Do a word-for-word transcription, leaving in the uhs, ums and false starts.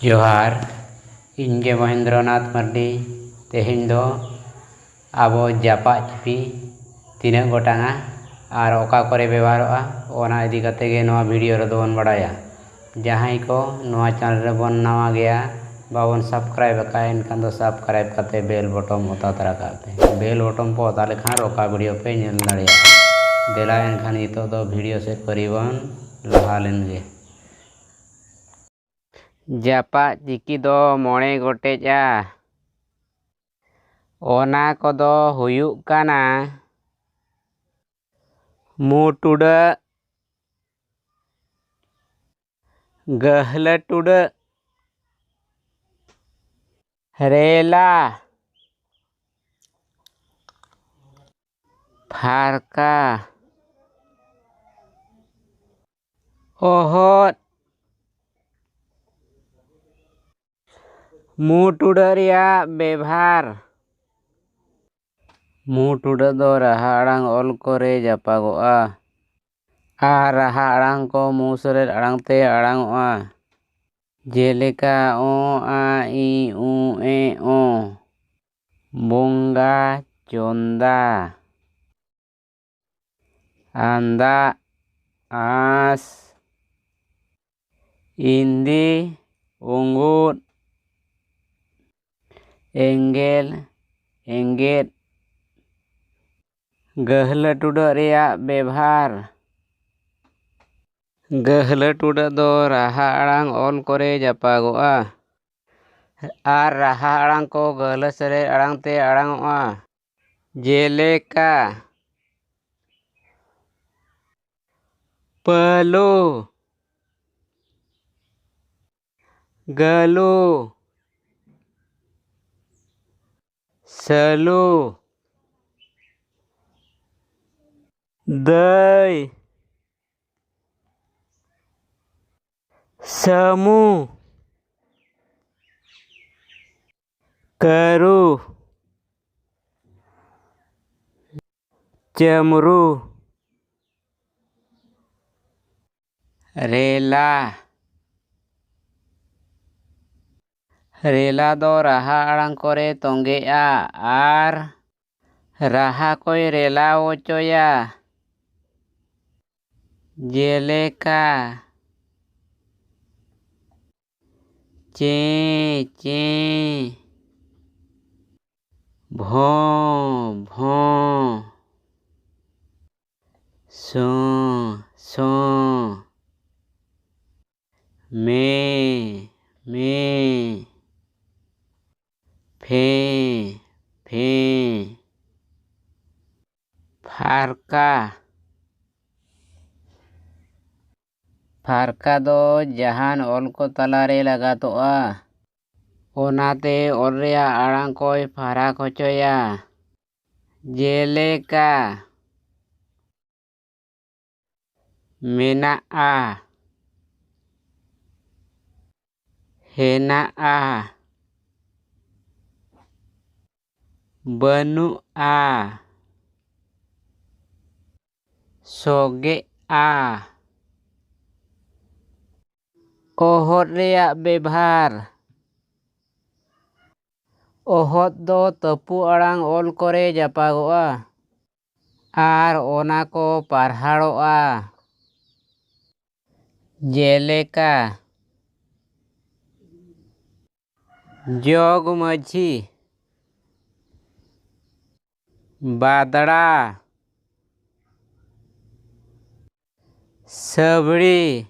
ᱡᱚᱦᱟᱨ, ᱤᱧ ᱜᱮ ᱢᱚᱦᱮᱱᱫᱨᱚᱱᱟᱛᱷ ᱢᱟᱨᱰᱤ᱾ ᱛᱮᱦᱮᱧ ᱫᱚ ᱟᱵᱚ ᱡᱟᱯᱟᱜ ᱪᱤᱯᱤ ᱛᱤᱱᱟᱹᱜ ᱜᱚᱴᱟᱝᱟ ᱟᱨ ᱚᱠᱟ ᱠᱚᱨᱮ ᱵᱮᱵᱚᱦᱟᱨᱚᱜᱼᱟ, ᱚᱱᱟ ᱤᱫᱤ ᱠᱟᱛᱮ ᱜᱮ ᱱᱚᱣᱟ ᱵᱷᱤᱰᱤᱭᱳ ᱨᱮᱫᱚ ᱵᱚᱱ ᱵᱟᱲᱟᱭᱟ᱾ ᱡᱟᱦᱟᱸᱭ ᱠᱚ ᱱᱚᱣᱟ ᱪᱮᱱᱮᱞ ᱨᱮᱵᱚᱱ ᱱᱟᱣᱟ ᱜᱮᱭᱟ, ᱵᱟᱵᱚᱱ ᱥᱟᱵᱥᱠᱨᱟᱭᱤᱵ ᱟᱠᱟᱫᱼᱟ, ᱮᱱᱠᱷᱟᱱ ᱫᱚ ᱥᱟᱵᱥᱠᱨᱟᱭᱤᱵ ᱠᱟᱛᱮ ᱵᱮᱞ ᱵᱚᱴᱚᱢ ᱚᱛᱟ ᱛᱟᱨᱟ ᱠᱟᱜ ᱯᱮ᱾ ᱵᱮᱞ ᱵᱚᱴᱚᱢ ᱯᱮ ᱚᱛᱟ ᱞᱮᱠᱷᱟᱱ ᱚᱠᱟ ᱵᱷᱤᱰᱤᱭᱳ ᱯᱮ ᱧᱮᱞ ᱫᱟᱲᱮᱭᱟᱜᱼᱟ᱾ ᱫᱮᱞᱟ ᱮᱱᱠᱷᱟᱱ ᱱᱤᱛᱚᱜ ᱫᱚ ᱵᱷᱤᱰᱤᱭᱳ ᱥᱮᱫ ᱯᱟᱹᱨᱤ ᱵᱚᱱ ᱞᱟᱦᱟ ᱞᱮᱱ ᱜᱮ᱾ ᱡᱟᱯᱟᱜ ᱪᱤᱠᱤ ᱫᱚ ᱢᱚᱬᱮ ᱜᱚᱴᱮᱡᱼᱟ᱾ ᱚᱱᱟ ᱠᱚᱫᱚ ᱦᱩᱭᱩᱜ ᱠᱟᱱᱟ ᱢᱩ ᱴᱩᱰᱟᱹᱜ, ᱜᱟᱹᱦᱞᱟᱹ ᱴᱩᱰᱟᱹᱜ, ᱨᱮᱞᱟ, ᱯᱷᱟᱨᱠᱟ, ᱚᱦᱚᱫ᱾ ᱢᱩ ᱴᱩᱰᱟᱹᱜ ᱨᱮᱭᱟᱜ ᱵᱮᱵᱷᱟᱨ᱾ ᱢᱩ ᱴᱩᱰᱟᱹᱜ ᱫᱚ ᱨᱟᱦᱟ ᱟᱲᱟᱝ ᱚᱞ ᱠᱚᱨᱮ ᱡᱟᱯᱟᱜᱚᱜᱼᱟ᱾ ᱟᱨ ᱨᱟᱦᱟ ᱟᱲᱟᱝ ᱠᱚ ᱢᱩ ᱥᱮᱞᱮᱫ ᱟᱲᱟᱝ ᱛᱮ ᱟᱲᱟᱝᱚᱜᱼᱟ᱾ ᱡᱮᱞᱮᱠᱟ ᱚ, ᱟ, ᱤ, ᱩ, ᱮ, ᱚ᱾ ᱵᱚᱸᱜᱟ, ᱪᱚᱸᱫᱟ᱾ ᱟᱸᱫᱟᱜ, ᱟᱸᱥ᱾ ᱤᱱᱫᱤ, ᱩᱸᱜᱩᱫ᱾ ᱮᱸᱜᱮᱞ, ᱮᱸᱜᱮᱫ᱾ ᱜᱟᱹᱦᱞᱟᱹ ᱴᱩᱰᱟᱹᱜ ᱨᱮᱭᱟᱜ ᱵᱮᱵᱷᱟᱨ᱾ ᱜᱟᱹᱦᱞᱟᱹ ᱴᱩᱰᱟᱹᱜ ᱫᱚ ᱨᱟᱦᱟ ᱟᱲᱟᱝ ᱚᱞ ᱠᱚᱨᱮ ᱡᱟᱯᱟᱜᱚᱜᱼᱟ᱾ ᱟᱨ ᱨᱟᱦᱟ ᱟᱲᱟᱝ ᱠᱚ ᱜᱟᱹᱦᱞᱟᱹ ᱥᱮᱞᱮᱫ ᱟᱲᱟᱝ ᱛᱮ ᱟᱲᱟᱝᱚᱜᱼᱟ᱾ ᱡᱮᱞᱮᱠᱟ, ᱯᱟᱹᱞᱩ, ᱜᱟᱹᱞᱩ, ᱥᱟᱹᱞᱩ, ᱫᱟᱹᱭ, ᱥᱟᱹᱢᱩ, ᱠᱟᱹᱨᱩ, ᱪᱟᱹᱢᱨᱩ, ᱨᱮᱞᱟ, ᱨᱮᱞᱟ ᱫᱚ ᱨᱟᱦᱟ ᱟᱲᱟᱝ ᱠᱚᱨᱮ ᱛᱚᱸᱜᱮᱜᱼᱟ ᱟᱨ ᱨᱟᱦᱟ ᱠᱚᱭ ᱨᱮᱞᱟ ᱦᱚᱪᱚᱭᱟ᱾ ᱡᱮᱞᱮᱠᱟ, ᱪᱮᱸ ᱪᱮᱸ, ᱵᱷᱚᱸ ᱵᱷᱚᱸ, ᱥᱚᱸ ᱥᱚᱸ, ᱢᱮ ᱢᱮ, ᱯᱷᱮᱸ ᱯᱷᱮᱸ, ᱯᱷᱟᱨᱠᱟ᱾ ᱯᱷᱟᱨᱠᱟ ᱫᱚ ᱡᱟᱦᱟᱱ ᱚᱞ ᱠᱚ ᱛᱟᱞᱟᱨᱮ ᱞᱟᱜᱟᱛᱚᱜᱼᱟ, ᱚᱱᱟᱛᱮ ᱚᱞ ᱨᱮᱭᱟᱜ ᱟᱲᱟᱝ ᱠᱚᱭ ᱯᱷᱟᱨᱟᱠ ᱦᱚᱪᱚᱭᱟ᱾ ᱡᱮᱞᱮᱠᱟ, ᱢᱮᱱᱟᱜᱼᱟ, ᱦᱮᱱᱟᱜᱼᱟ, ᱵᱟᱹᱱᱩᱜᱼᱟ, ᱥᱚᱜᱮᱜᱼᱟ᱾ ᱚᱦᱚᱫ ᱨᱮᱭᱟᱜ ᱵᱮᱵᱷᱟᱨ᱾ ᱚᱦᱚᱫ ᱫᱚ ᱛᱟᱹᱯᱩ ᱟᱲᱟᱝ ᱚᱞ ᱠᱚᱨᱮ ᱡᱟᱯᱟᱜᱚᱜᱼᱟ ᱟᱨ ᱚᱱᱟ ᱠᱚ ᱯᱟᱨᱦᱟᱲᱚᱜᱼᱟ᱾ ᱡᱮᱞᱮᱠᱟ, ᱡᱚᱜᱽ ᱢᱟᱹᱡᱷᱤ, ᱵᱟᱫᱽᱲᱟ, ᱥᱟᱹᱵᱲᱤ,